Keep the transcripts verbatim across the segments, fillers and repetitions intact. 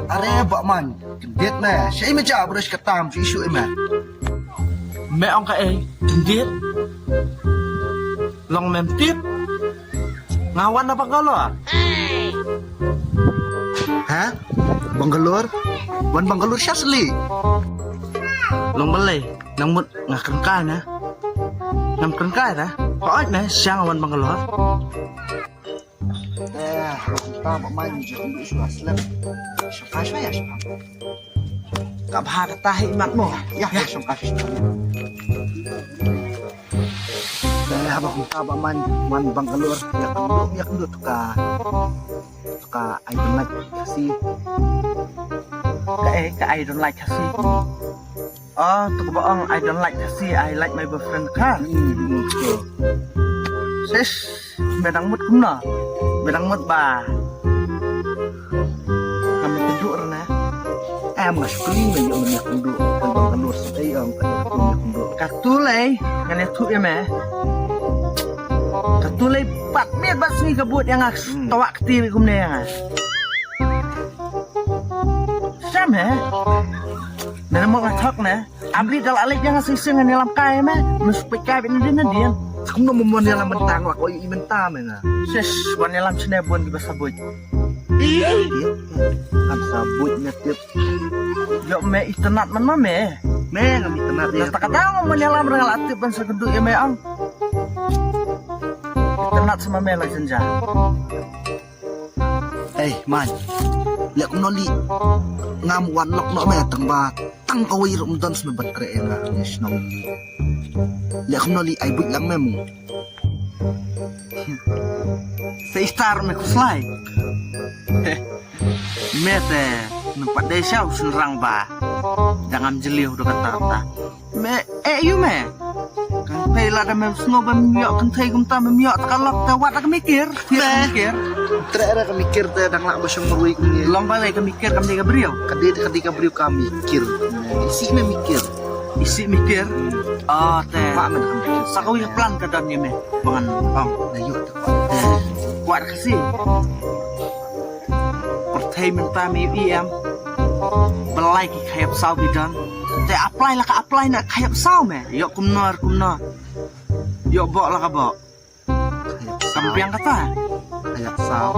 Are Bah Main, kyndit me. Shaei me jia, bro, shi katta, shi issue me. Me ong kaei, kyndit. Long mem tip. Nga wan na Bangalore. Ha? Bangalore? Wan Bangalore sha sli. Long balei, nang mut nga kren kai na. Ngam kren kai na. Hooid me, sha nga wan Bangalore. Eh, ta Bah Main, jong du shu slem. Shong kai shwa ya shwa. Ka bha kata hi mat mo. Ya, ya, shong kai shwa. Eh, haba kumta Bah Main wan Bangalore, ïa kynduh, ïa kynduh tu ka, tu ka I don't like Khasi. Ka eh, ka I don't like Khasi. Oh, tu ka ba ong I don't like Khasi, I like my boyfriend Khar. Hmm, hmm, so. Sis, me dang mut kumno? Me dang mut ba ngam ïa kynduh re na. Em, nga shu kylli me ïa me ïa kynduh. Ka Bangalore sa ei ong ka ïa kynduh. Katu lei, ngan ïathuh ïa me. Katu lei bad miet bad sngi ka bud ïa nga. Hmm. Tawak kti kumne ïa nga. Sam he? Me na mut nga thok ne. Abli da la leit ïa nga shisien ngan ïalam kai me. Me shu peit kai beit nadien nadien. Kumno mo wan ïalam mynta, nga la koh ïa i mynta me nga. Shish, wan ïalam shane bun kiba sa buit. Kan sa buit me tip. Ïoh me itynnad man ma me. Me ngam itynnad. Ïa ta ka daw mo wan ïalam re nga la tip ban sa kynduh ïa me ong. Itynnad sa ma me la jynjar. Ei, Main. Leh kumno lei. Ngam wan lok noh me tang ba tang kawei ruh ym don shuh me ban treh ïa nga ha shnong. Leh kumno lei, ai buit lang me mo. Sa star me khuslai. Me te, nang pat dei sha u shynrang ba dang ngam jylliew da kata kata. Me, eh, ïa me. Kan pei lada mem sngew ba mem ïoh kynthei kumta, mem ïoh ta ka lok te wat da ka mikir. Me. Mikir. Treh re ka mikir te dang lah ba shong marwei kumne. Long balei ka mikir, kam dei ka briew? Ka dei, ka dei ka briew ka mikir. Isih me mikir. Isih mikir. Hmm. Oh, te. Ba me da ka mikir. Sa kawei ka plan ka don ïa me. Ba ngan ong. Na ïoh te. Kwah da ka si. Pyrthei mynta me ïohi em. Balei ki khaïap saw ki don. Te apply la ka apply na khaïap saw me. Ïoh kumno ar kumno. Ïoh boh la ka boh. Kam biang kata. Khaïap saw.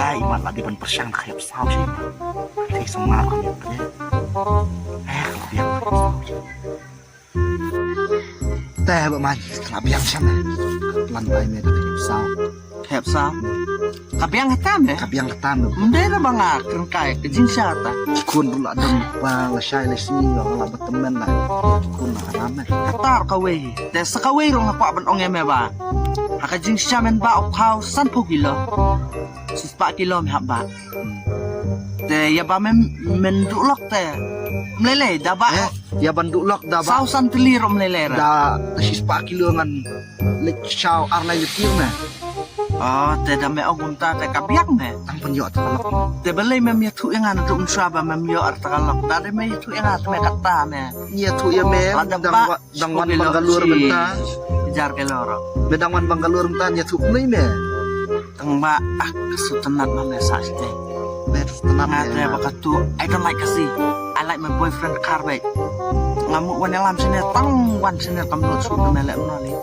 Ai, mat la dei ban pyrshang khaïap saw shi. Te samar ka ïoh. Ai, kam biang khaïap saw shi. Te Bah Main, ka la biang shane. Ka plan bai me da ka hep saw. Hep saw. Ka biang kata me? Ka biang kata me. Ym dei na ba nga kren kai ka jingshisha ta. Khun ruh la dang ba la shai la sngi la la ba tymmen la. Khun la ka ram me. Kata ruh kawei. Te sa kawei ruh nga kwah ban ong ïa me ba ha ka jingshisha men ba u khaw sanphew kilo. Shispah kilo me hap ba. Te ïa ba men, men duh lok te. Mlei lei da ba. Eh, ïa ban duh lok da ba. Saw san tylli ruh mlei lei ra. Da shispah kilo ngan leit shaw ar lai leit me. Oh, te da me ong kumta te ka biang me. Tang pynïoh ta ka lok. Te balei mem ïathuh ïa nga naduh mynshuwa ba mem ïoh ar ta ka lok. Da dei me ïathuh ïa nga te me kata me. Ïathuh ïa me. Dang wan Bangalore mynta. Jar kilo ruh. Me dang wan Bangalore mynta, ïathuh kumne me. Tang ba, ah, ka sngewtynnat ma me sa shatei. Me sngewtynnat. Nga te ba katu, I don't like Khasi. I like my boyfriend Khar beit. Nga mut wan ïalam shane, tang wan shane kam lut shuh me leh kumno lei.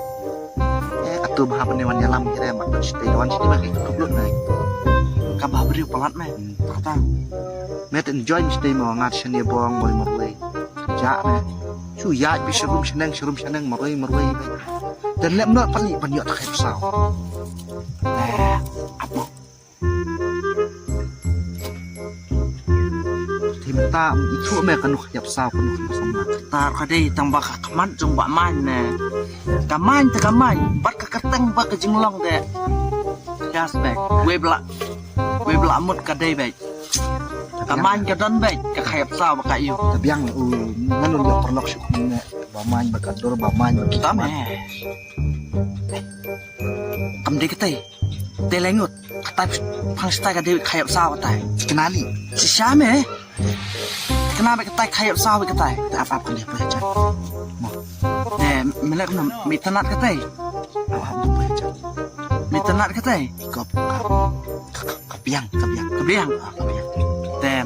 Eh, katu ba hap ne wan ïalam kire, mat shatei wan shane ba ki kut lut me. Ka ba briew palat me. Kata. Me te enjoy me shatei mo, nga shane bong boi marwei. Ja me. Shu ïaid beit sharum shaneng, sharum shaneng, marwei marwei beit. Te lem noh pali ban ïoh ta ka hep saw. Eh, apo. Te mynta ym ithuh me kano ka hep saw, kano ka hep saw. Tar ka dei tang ba ka khmat jong Bah Main ne. Ka Main te ka Main, bad ka kyrteng bad ka jinglong de. Yes, beit. Wei bla, wei bla mut ka dei beit. Ka Main ka don beit, ka khaïap saw ba ka ïoh. Te biang u, ngan ym ïoh paralok shuh kumne. Bah Main ba ka dur, Bah Main ba ka. Tam eh. Kam dei katai. Te lai ngut. Katai pang stai ka dei khaïap saw katai. Kena li. Shisha me. Kena beit katai khaïap saw beit katai. Te ap ap ka dei poi hajan. Mo. Te me leh kumno, me itynnat katai. Ap ap dei poi hajan. Me itynnat katai. Ikop ka, ka, ka, ka biang, ka biang. Ka biang. Ah, ka biang. Te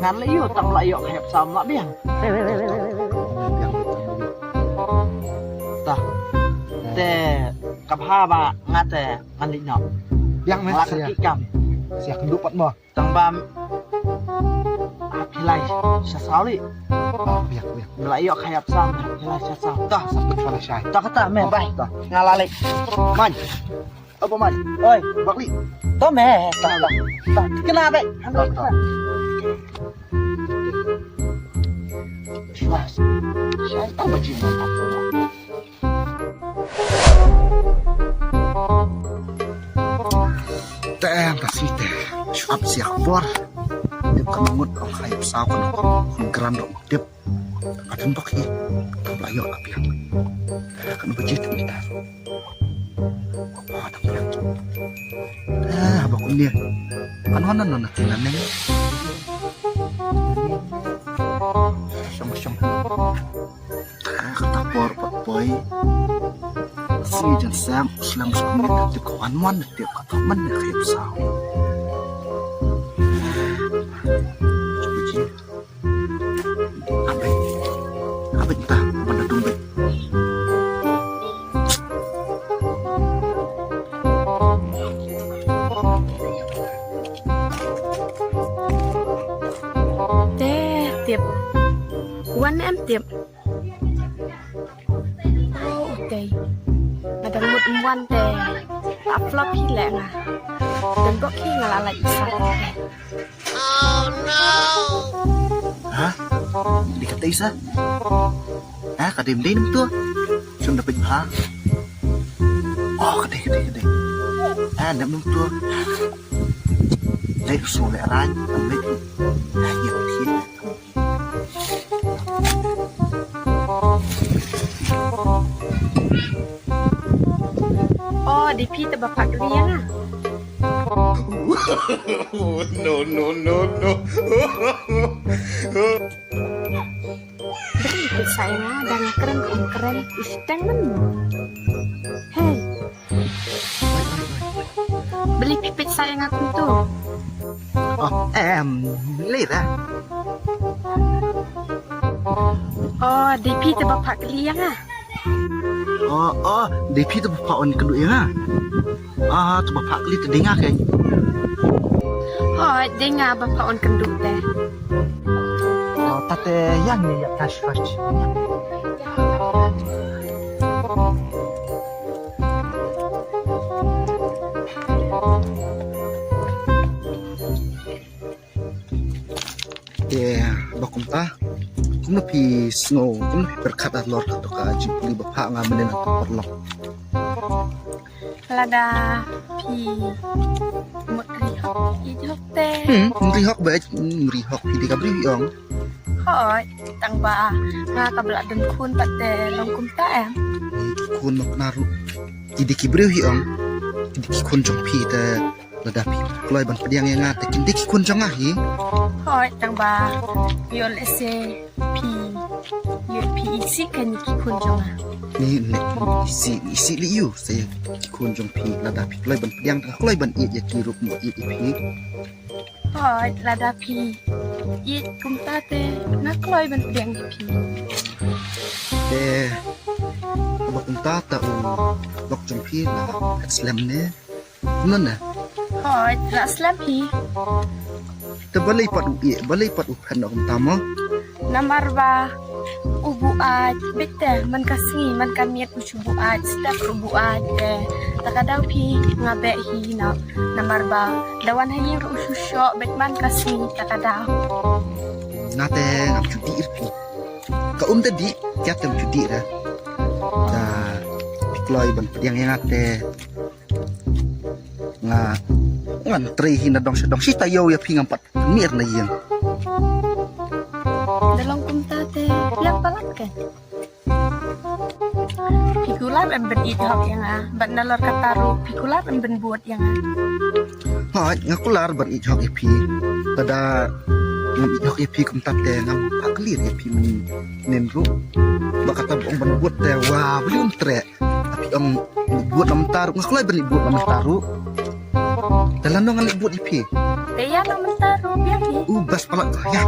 Ngan la ïoh tam la ïoh khayap sam la biang. Biang. Ta. Te ka bha ba nga te ngan leit noh. Biang me. Nga la ka ki kam. Sia kynduh pat mo. Tang ba hap hilai sha saw li. Ah, biang biang. La ïoh khayap sam hap hilai sha saw. Ta. Sa put pala shai. Ta kata me bai. Ta. Nga la leit. Man. Apa man? Oi, bak li. To me. Ta ta. Ta. Kena be. Ta ta. Shai ta ba jin. Te em ta si te. Shuap siak por. Tip ka ngut ong khayap saw ka ngut. Ong kram dok tip. Ka tun bok hi. Ka bla yok ka piang. Ka nu bajit ni ta. Apa ta piang. Ah, bok ni. Kan wan nan na tina neng. Shong shong. Kata por pat poi. Si jan sam slam skum ni tip ka wan wan tip ka thok man ne khayap saw. Cuba ji. Abet. Abet ta man da tung bet. Te tip. Wan em tip. Oh, okay. Nga dang mut wan te. Ta flop hi leh nga. Dang gok hi nga la lait sa. Ha? Di kata isa. Ha, ka dim dim tu. Sun dapat ha. Oh, ka dei, ka dei, ka dei. Ha, nam nam tu. Leh su leh rai, leh. Ya, Phi te ba phah kylli ïa nga. No, no, no, no. Dei phi sa ïa nga dang kren um kren, i shiteng man. Hey. Balei phi peit sa ïa nga kumto? Oh, em, lei ra. Oh, dei phi te ba phah kylli ïa nga. Oh, oh, dei phi te ba phah wan kynduh ïa nga. Ah, te ba phah kylli te dei nga kein. Hooid, dei nga ba phah wan kynduh te. Oh, ta te ïa ngi ïa cash cash. Te ba kumta, kumno phi sngew, kumno phi pyrkhat halor kato ka jingpule ba phah nga mynne na ka paralok? Lada phi mut ri hok, ïeit hok te. Hmm, ri hok beit, hmm, ri hok phi dei ka briew hi ong. Hooid, tang ba nga kaba la don khun pat te long kumta em. Ki khun ma kane ruh ki dei ki briew hi ong. Ki dei ki khun jong phi te lada phi kloi ban pdiang ïa nga te kin dei ki khun jong nga hi. Hooid, tang ba ïoh lehse phi ïoh phi isih kane ki khun jong nga. Ni ne isih, isih lei ïoh sa ïa ki khun jong phi lada phi kloi ban pdiang te nga kloi ban ïeit ïa ki ruh mo ïeit ïa phi. Hooid, lada phi ïeit kumta te nga kloi ban pdiang ïa phi. Te ba kumta ta u lok jong phi la phet slem ne? Kumno ne? Hooid, la slem hi. Te balei pat u ïeit, balei pat u phet noh kumta mo? Namar ba u buaid beit te man ka sngi man ka miet u shu buaid, step ruh buaid te. Ta ka daw phi nga beh hi noh. Namar ba da wan ha ïing ruh u shu shoh beit man ka sngi ta ka daw. Nga te ngam ju dih ïa phi. Ka um te dih, ka te ngam ju dih re. Te phi kloi ban pdiang ïa nga te nga ngan trei hi na dong sha dong shi taïew ïa phi ngam pat miet na ïing. Da long kumta te biang palat kein. Phi kular em ban ïeit hok ïa nga bad nalor kata ruh phi kular em ban bud ïa nga. Hooid, nga kular ban ïeit hok ïa phi. Lada ngam ïeit hok ïa phi kumta te ngam phah kylli ïa phi mynnin ruh. Ba kata ba ong ban bud te wa balei um treh. Phi ong leit bud na mynta ruh, nga kloi ban leit bud na mynta ruh. Te lano ngan leit bud ïa phi? Te ïa na mynta ruh biang hi. U bas palat ka ïa.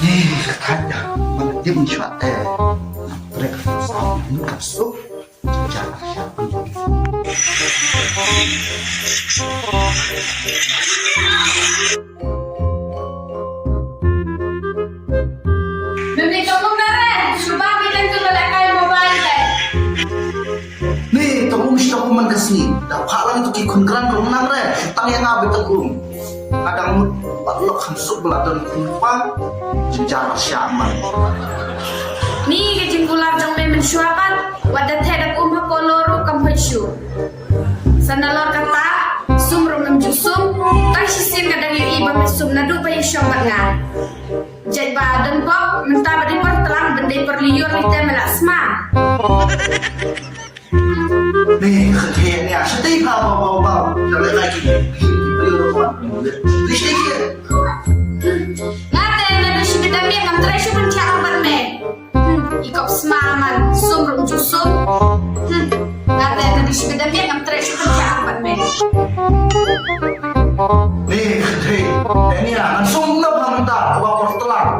Ni ka thait da man dim shwa te. Trek sa ni ka su. Ni to um shi to um man ka sngi. Da phah lang to ki khun kran to um nang re. Tang ïa nga beit to um. Nga dang mut bad lok khamsuk ba la don khun kpa. Jynjar sha man. Ni ka jingkular jong me mynshuwa pat. Wat da theh da um ha kolo ruh kam hoit shuh. Sa nalor kata, sum ruh ngam ju sum, tang shisien nga dang ïohi ba me sum naduh ba ïashong bad nga. Jait ba don pop, mynta ba dei por tlang, ban dei por lyiur lei te me la sma. Ni, kha khe ni, a shatei pha ba ba ba. Da le kai ki ki ki ki ro ba. Ni shatei ki. Nga te naduh shi bit da miet ngam trei shuh ban thiah bad me. Hmm, i kop sma man, sum ruh ju sum. Hmm, nga te naduh shi bit da miet ngam trei shuh ban thiah bad me. Ni, ni, ni, ngan sum na ba mynta, ba por tlang.